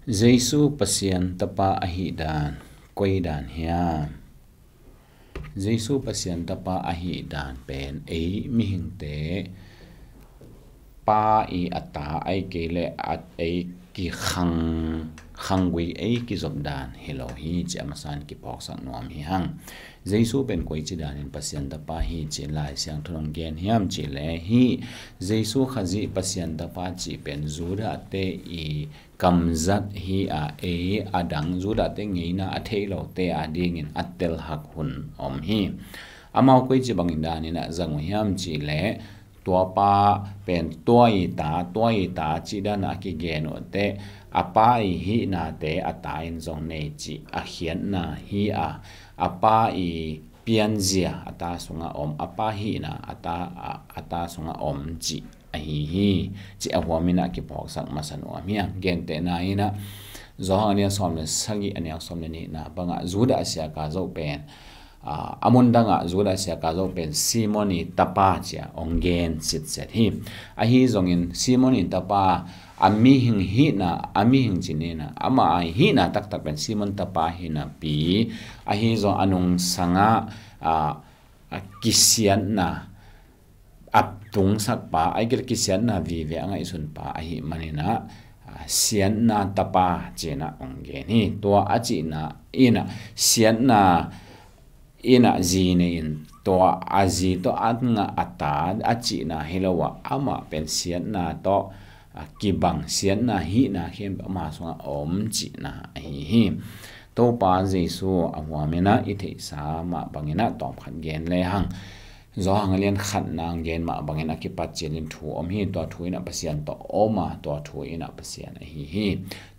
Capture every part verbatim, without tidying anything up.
Jesu Pasian Tapa ahih dan koi dan hiam? Jesu Pasian Tapa ahih dan pen ei mihingte Pa i a ta, ahih kei leh a ei kikhang, khanggui ei kizop dan hi lo hi, ci a masa-in kiphawksak nuam hi hang. Jesu pen koici danin Pasian Tapa hi ci Lai Siangtho in hong gen hiam cih leh, hih Jesu Khazih Pasian Tapa cih pen Judah-te i kamzat hi a, ei a dang Judah-te ngeina a thei lote adingin a telhak hun om hi. Amau koici bangin danin a zang uh hiam cih leh, tua pa pen tua i ta, tua i ta cih dan a kigen uh teh, a pa i hihnate a ta in zong nei cih a khiatna hi a, a pa i pianzia a ta sungah om, a pa hihna a ta, a, a ta sungah om cih ahi hi, ci a huamin a kiphawksak masa nuam hi a. Gentehna in a, Johan a lian sawm le sagih, a neu sawm le nihna bangah Judah siaka zo pen, a, a mun dangah Judah siaka zo pen Simon i tapa ci a hong gen sitset hi. Ahi zongin Simon i tapa a mihing hihna, a mihing ci ni in a, ama a hihna taktak pen Simon tapa hi napi, ahi zong a nungsangah, a, a kisiatna a tungsak pa, ahih kei leh kisiatna vive a ngaihsun pa ahih manin a, a, siatna tapa ci-in a hong gen hi. Tua a cihna in a, siatna in a zi nei in, tua a zi tawh a ngah a ta a cihna hi lo a, amah pen siatna tawh, a, kibang, siatna hihna khempeuh ama sungah om cihna ahi hi. Topa Jesu a huamin a i theihsa mah bangin a tawmkhat gen lehang, Johan a lian khatna hong gen mah bangin a kipat ciangin thu om hi. Tua thu in a Pasian tawh om a, tua thu in a Pasian ahi hi.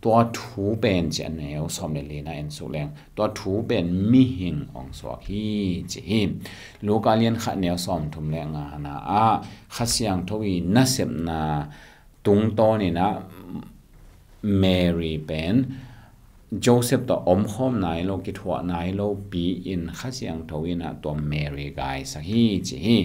Tua thu pen ci a neu sawm le lina en suk leng, tua thu pen mihing hong suak hi ci hi. Luka lian khat neu sawm thum le ngana ah Kha Siangtho i nasepna tungtawn in a Mary pen Joseph tawh omkhawm nai lo, kithuah nai lo pi in Kha Siangtho in a tua Mary gaisak hi ci hi.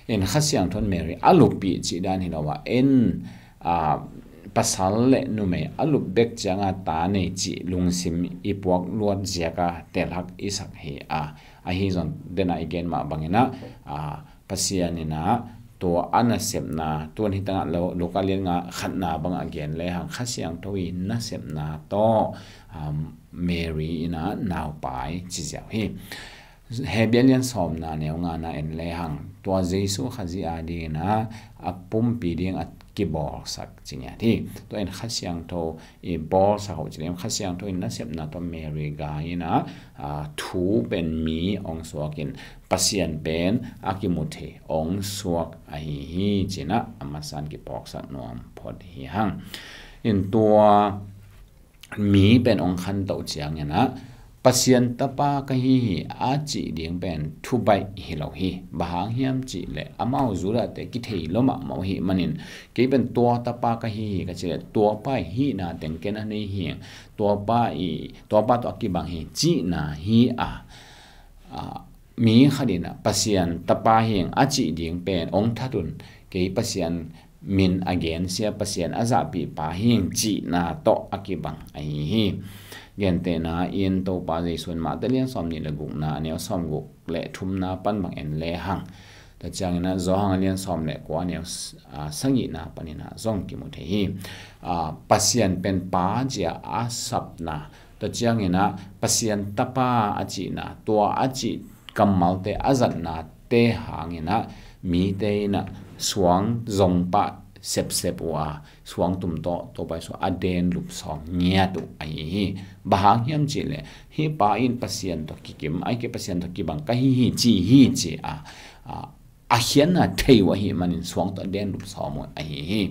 In Kha Siangtho in Mary a luppih cih dan hi lo a, en, a, pasal le numei a lup bek cianga ta nei cih lungsim i puak luat ziaka telhak i sak hi a, ahi zong den a i gen mah bangin a, a, Pasian in a tua a nasepna, tuan hi tangah lo, Luka lian nga khatna bang a gen lehang Kha Siangtho i nasepna tawh, um, Mary in a naupai ci ziau hi. Hebrew lian sawmna neu ngana en lehang tua Jesu Khazih a dingin a, a pumpi ding a kibawlsak ci ngiat hi. Tua in Kha Siangtho i bawlsak ho ci lem, Kha Siangtho in nasepna tawh Mary gai in a, a, thu pen mi hong suak in Pasian pen a kimu thei hong suak ahi hi ci-in a, a masa-in kiphawksak nuam phot hi hang. In tua mi pen hong khantoh ciangin a, Pasian Tapa ka hi hi a cih ding pen thubaih hi lo hi. Bang hang hiam cih leh amau Judah-te kithei lua mahmah uh ahih manin, kei pen tua Tapa ka hi hi ka cih leh, tua Pa i hihna teng ken a nei hi, tua Pa i, tua Pa tawh a kibang hi cihna hi a, a, mi khat in a Pasian Tapa hi a cih ding pen hong that un, kei Pasian min a gensia, Pasian a zahpih pa hi cihna tawh a kibang ahi hi. Gentehna in Topa Jesu in Mate lian sawm nih le gukna a neu sawm guk le thumna pan bang en lehang, tua ciangin a Johan a lian sawm le kua a neu s-, a, sagihna panin a zong kimu thei hi. A, Pasian pen Pa ci a a sapna, tua ciangin a Pasian Tapa a cihna, tua a cih kammalte a zatnate hangin a mite in a suang zong pah sepsep uh a, suang tum tawh Topa Jesu a den lup sawm ngiat uh ahi hi. Bang hang hiam cih leh, hih Pa in Pasian tawh kikim, ahih kei Pasian tawh kibang ka hi hi ci hi ci a, a, a khiatna thei uh ahih manin suang tawh a den lup sawm uh ahi hi.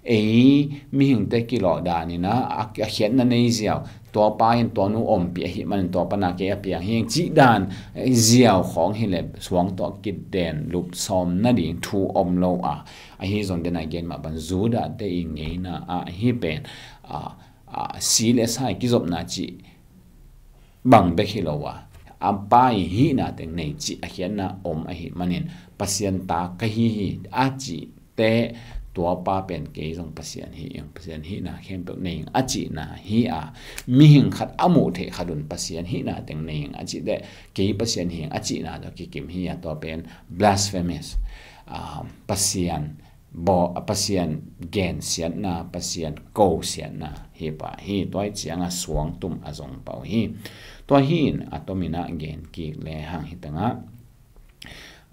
Ei mihingte kilawh dan in a, a, a khiatna nei ziau, tua Pa in tua nu ompih ahih manin tua pana kei a piang hi ing cih dan, eh, ziau khawng hi leh suang tawh kiden lup sawm nading thu om lo a, ahi zong den a i gen mah bang Judah-te i ngeina ah hih pen, a, a, si le sa i kizopna cih bang bek hi lo a, a Pa i hihna teng nei cih a khiatna om ahih manin, Pasian ta ka hi hi a cihte tua pa pen kei zong Pasian hi ing, Pasian hihna khempeuh nei ing a cihna hi a, mihing khat a muh theih khat un Pasian hihna teng nei ing a cih teh, kei Pasian hi ing a cihna tawh kikim hi a, tua pen blasphemous, ah, Pasian baw, Pasian gensiatna, Pasian kosiatna hi pah hi. Tua hi ciangah suangtum a zong pah uh hi. Tua hi in a tomin ah gen kik lehang hi tengah,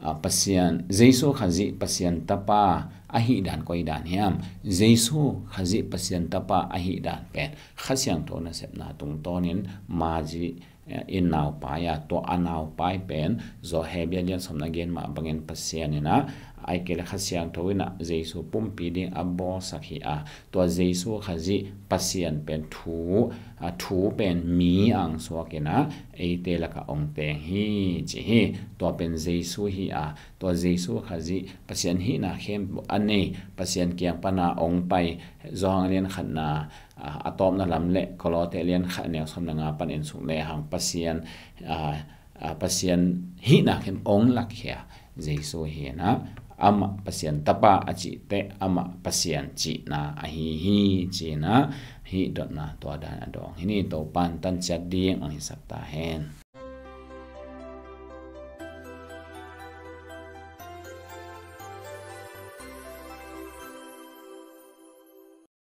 a, Pasian, Jesu Khazih Pasian Tapa ahih dan koi dan hiam? Jesu Khazih Pasian Tapa ahih dan pen Kha Siangtho nasepna tungtawnin Mary, eh, in naupai a, tua a naupai pen Hebru lian sawmna gen mah bangin Pasian in ah, ahih kei leh Kha Siangtho in ah Jesu pumpi ding a bawlsak hi a, tua Jesu Khazih Pasian pen thu, a, thu pen mi ang suak in ah eite lakah ong teng hi ci hi. Tua pen Jesu hi a, tua Jesu Khazih Pasian hihna khempeuh a nei, Pasian kiang pana ong pai, Johan lian khatna, a, a tawpna lam le Kolose lian khat neu sawmna nga panin suk lehang Pasian, a, a, Pasian hihna khin ong lakkhia Jesu hi in ah, amah Pasian Tapa a cih teh amah Pasian cihna ahi hi ci in ah, hih dotna tua dan a dawng hi ni. Topan tanciat ding ong hisak ta hen.